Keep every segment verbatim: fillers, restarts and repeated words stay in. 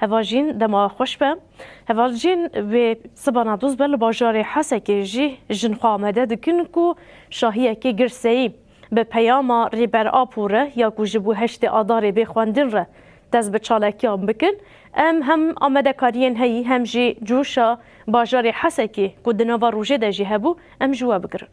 Eva Jîn, dema xweş be. Hevalcîn, wê sibana dûz be li bajarê Hesekê jî jin xwe amade dikin ku şahiyekê girseyî bi peyama Rêber Apo re ya ku ji bo heştê Adarê bê xwendin re dest bi çalakiyan bikin. Em hem amadekariyên heyî hem jî cûşa bajarê Hesekê ku di nava rojê de jî hebû, em ji we bigirin.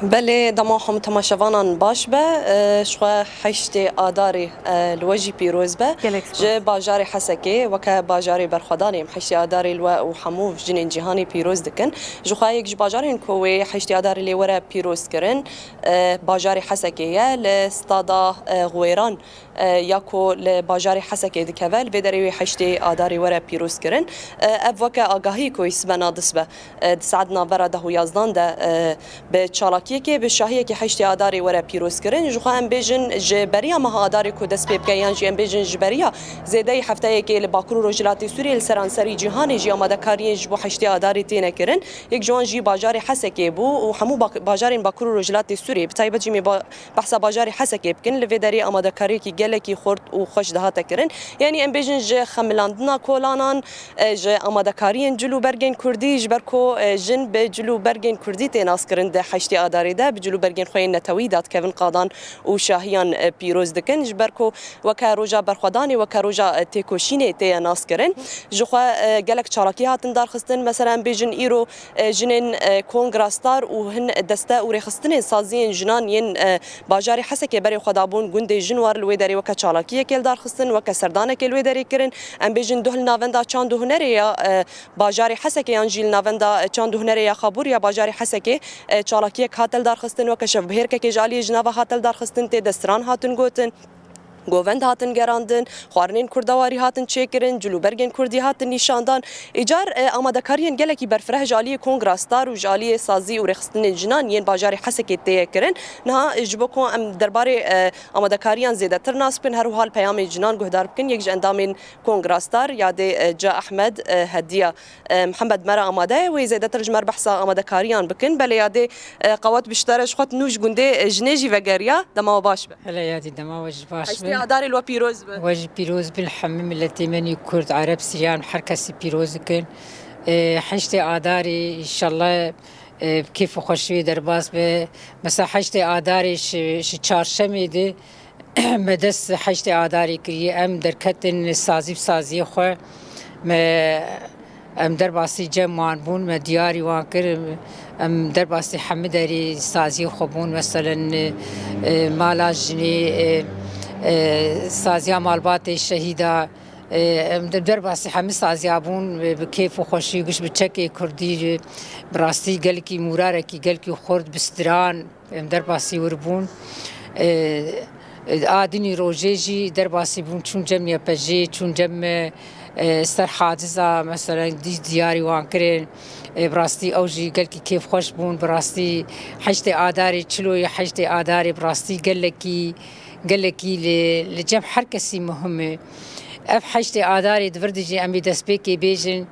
Belê, dema hemû temaşevanan baş be. E, ji xwe heştê Adarê, e, li we jî pîroz be. Gelek spas. Ji bajarê Hesekê, weke bajarê berxwedanê, em heştê Adarê li we û hemû jinên cîhanê pîroz dikin. Ji xwe yek ji bajarên ku wê heştê Adarê lê were pîroz kirin, e, bajarê Hesekê ye, li stada, e, Xwêran, e, ya ku li bajarê Hesekê dikeve, li vê derê wê heştê Adarê were pîroz kirin. E, ev weke agahî ku sibena dûz be, e, di saet navbera deh û yazdan de, e, bi çalakiyekê, bi şahiyekê heştê Adarê were pîroz kirin. Ji xwe em bêjin, ji beriya meha Adarê ku dest pê bike, yan jî em bêjin ji beriya zêdeyî hefteyekê li Bakur û Rojhilatê Sûriyê li seranserî cîhanê jî amadekariyên ji bo heştê Adarê têne kirin. Yek ji wan jî bajarê Hesekê bû û hemû bak-, bajarên Bakur û Rojhilatê Sûriyê, bi taybet jî me ba-, behsa bajarê Hesekê bikin, li vê derê amadekariyekî gelekî xurt û xweş dihate kirin. Yanî em bêjin ji xemilandina kolanan, e, ji amadekariyên cil û bergên kurdî, ji ber ku, e, jin bi cil û bergên kurdî tê naskirin di heştê Adarê de, bi cil û bergên xwe yên netewî dadikevin qadan û şahiyan, e, pîroz dikin. Ji ber ku weke roja berxwedanê, weke roja, e, têkoşînê tê ye naskirin. Ji xwe, e, gelek çalakî hatin darxistin. Mesela em bêjin îro, e, jinên, e, Kongra Star û hin deste û rêxistinên saziyên jinan yên, e, bajarê Hesekê berê xwe dabûn gundê Jinwar, li wê derê weke çalakiyekê li dar xistin, weke serdanekê li wê derê kirin. Em bêjin duh li Navenda Çand û Hunerê ya, e, bajarê Hesekê yan jî li Navenda Çand û Hunerê ya Xabûr ya bajarê Hesekê, e, çalakiyek hate li dar xistin, weke şevbihêrkekê ji aliyê jinava hate li dar xistin, tê de stran hatin gotin. Govend hatin gerandin, xwarinên kurdewarî hatin çêkirin, cil û bergên kurdî hatin nîşandan. Îcar, e, amadekariyên gelekî berfireh ji aliyê Kongra Star û ji aliyê sazî û rêxistinên jinan yên bajarê Hesekê tê ye kirin. Niha, e, ji bo ku em derbarê, e, amadekariyan zêdetir nas bikin, her wiha li peyamên jinan guhdar bikin, yek ji endamên Kongra Star, yadê, e, Ca Ehmed, e, Hediya. E, Mihemed me re amade ye, wê zêdetir ji me re behsa amadekariyan bikin. Belê yadê, e, qewet biştere ji xwe nû ji gundê, e, jinê jî vegeriya, dema we baş be. Hele yadî dema we jî baş be. Heştê Adarê li we pîroz be. We jî pîroz bin, hemî miletê me nî Kurd, Ereb, Siryan, her kesî pîroz dikin. E, heştê Adarê, înşallah, e, bi kêf û xweşî wê derbas be. Mesela heştê Adarê ji, ji çarşemê de, me dest heştê Adarê kiriye, em derketin sazî bi saziyê xwe. Me, em derbasî cem wan bûn, me diyarî wan kir. Em derbasî hemî derî saziyê xwe bûn. Meselen, e, mala jinê, e, e, saziya malbatê şehîda, e, em de derbasî hemî saziya bûn, e, bi kêf û xweşî, giş bi çekê kurdî, bi rastî gelkî mûrarekî, gelkî xurt bi stiran. Em derbasî wir bûn. E, e, a dinî rojê jî derbasî bûn, çûn cem Y P J, çûn cem, e, e, ser haciza, mesela dî diyarî wan kirin. E, bi rastî ew jî gelkî kêfxweş bûn. Bi rastî heştê Adarê, çiloyê heştê Adarê bi rastî gelekî, gelekî li, li cem her kesî muhim e. Ev heştê Adarê di vir de jî em ê destpêkê bêjin.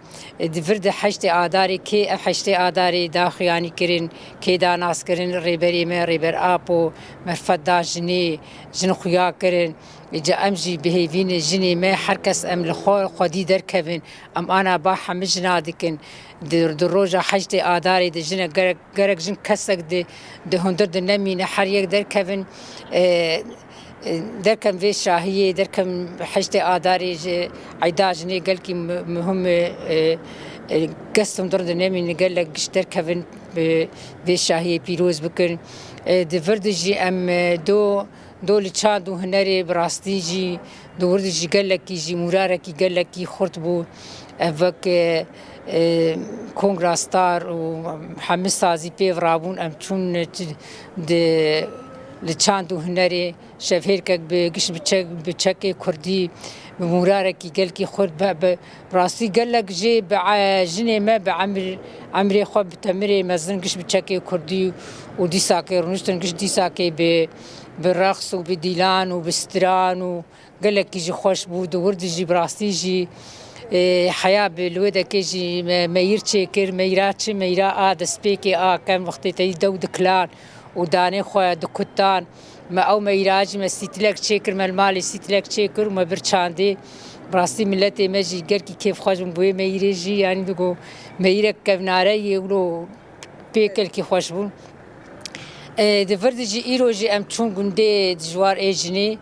Di vir de heştê Adarê kê ev heştê Adarê daxuyanî kirin, kê da nas kirin, Rêberê me, Rêber Apo, merfet da jinê, jin xuya kirin. Îca em jî bi hêvî ne jinê me, her kes em li xwe xwedî derkevin. Em ana ba hemî jina dikin. Di, di roja heştê Adarê de jine gerek, gerek jin kesek di, di hundir de nemîne, her yek derkevin. E, Derkem vê şahiyê, derkem heştê Adarê ji eyda jinê gelkî mu-, muhim e, e, e, kes hundir de nemîne, gelek giş derkevin, e, vê şahiyê pîroz bikin. E, di vir de jî em, e, do, do li çand û hunerê bi rastî jî, di wir de jî gelekî jî mûrarekî gelekî xurt bû. Ev wek, e, e, Kongra Star û hemî sazî pêv rabûn, em çûn, e, çi, di, li çand û hunerê. Şevhêrkek bi giş bi çek, bi çekê kurdî, bi mûrarekî gelkî xurt, bi, bi rastî gelek jê bi, e, jinê me bi emir, emrê xwe bi temirê mezin giş bi çekê kurdî û dîsakê rûniştin giş dîsakê bi, bi reqs û bi dîlan û bi stiran û gelekî jî xweş bû. Di wir de jî bi rastî jî, e, heya bi li wê dekê jî me, meyir çêkir, meyra çi, meyra a destpêkê a kem wextê te yî dew dikilan û danê xwe dikutan. Me ew meyîra jî me stîlek çêkir, me li malê stîlek çêkir û me bir çandê. Bi rastî miletê me jî gelkî kêfxweş bûn bi wê meyîrê jî, yanî digo meyîrek kevnare yê wilo pê gelkî xweş bûn. E, di vir de jî îro jî em çûn gundê dijwar ê jinê.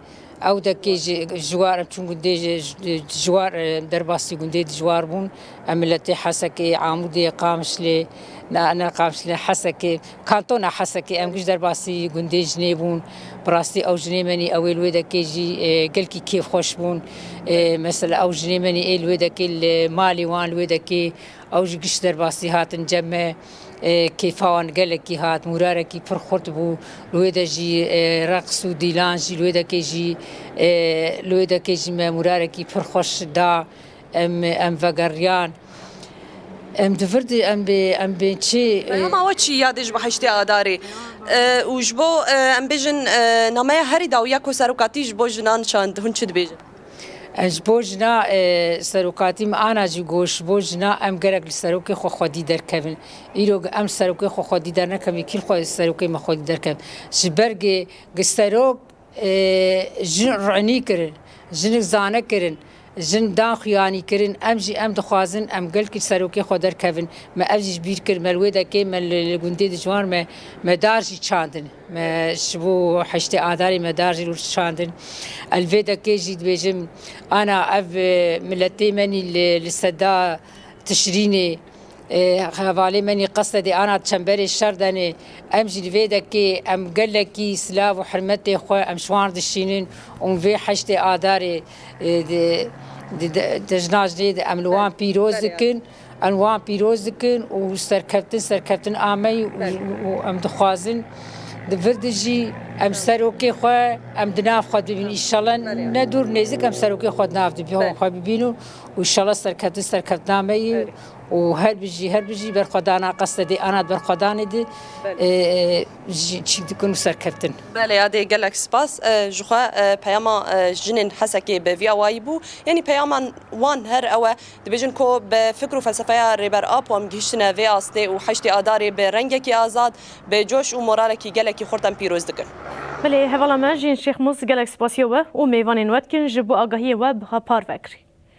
Ew dekê ji, ji war em çûn gundê ji, ji, ji war, e, derbasî gundê dijwar bûn. Em miletê Hesekê, Amûdê, Qamişlê, ne, ne Qamişlê, Hesekê, kantona Hesekê, em giş derbasî gundê jinê bûn. Bi rastî ew jinê menî ew ê li wê dekê jî, e, gelkî kêfxweş bûn. E, mesela ew jinê menî ê li wê dekê li malê wan li wê dekê, ew jî giş derbasî hatin cem me. E, kêfa wan gelekî hat, mûrarekî pir xurt bû. Li wê de jî, e, reqs û dîlan jî li wê dekê jî, e, li wê dekê jî me mûrarekî pir xweş da. Em, em vegeriyan. Em di vir de, em bê, em bê çi, e, Peyama we çi ya dê ji bo heştê Adarê? E, û ji bo, e, em bêjin, e, nameya herî dawiya ku serokatî ji bo jinan çand, hûn çi dibêjin? Ez ji bo jina, e, serokatî me ana jî got, ji bo jina em gerek li serokê xwe xwedî derkevin. Îro em serokê xwe xwedî dernekevin, kî xwe serokê me xwedî derkevin? Ji ber gi, gi serok, e, jin rinî kirin, jinik zane kirin, jin dan xuyanî kirin. Em jî em dixwazin em gelkî serokê xwe derkevin. Me ev jî ji bîr kir, me li wê dekê me li, li gundê dijwar me, me dar jî çandin. Me ji bo heştê Adarê me dar jî rû çandin. El vê dekê jî dibêjim, ana ev, e, miletê me nî li, li seda Tişrînê, e, hevalê me nî Qesedê ana çemberê şer denê. Em jî li vê dekê em gelekî silav û hurmetê xwe em ji wan dişînin û vê heştê Adarê, e, di, di, di, di jina jinê de em li wan pîroz dikin. Em wan pîroz dikin û serkeftin, serkeftin ameyî û, û em dixwazin di vir de jî em serokê xwe em di nav xwe dibîn. Înşallah ne dûr nêzik em serokê xwe di nav dibî, xwe bibînin û înşallah serkeftin, serkeftin ameyî û her bijî, her bijî berxwedana Qesedê ana berxwedanê de, e, jî çîk dikin û serkeftin. Belê, ya dê gelek spas. E, ji xwe, e, peyama, e, jinên Hesekê bi vî awayî bû. Yanî peyama wan her ew e. Dibêjin ku bi fikr û felsefeya Rêber Apo em gihiştine vê astê û heştê Adarê bi rengekî azad, bi coş û moralekî gelekî xurt em pîroz dikin. Belê, hevala me Jîn Şêxmûs gelek spasiya we û mêvanên we dikin ji bo agahiyê we biha parve kirî.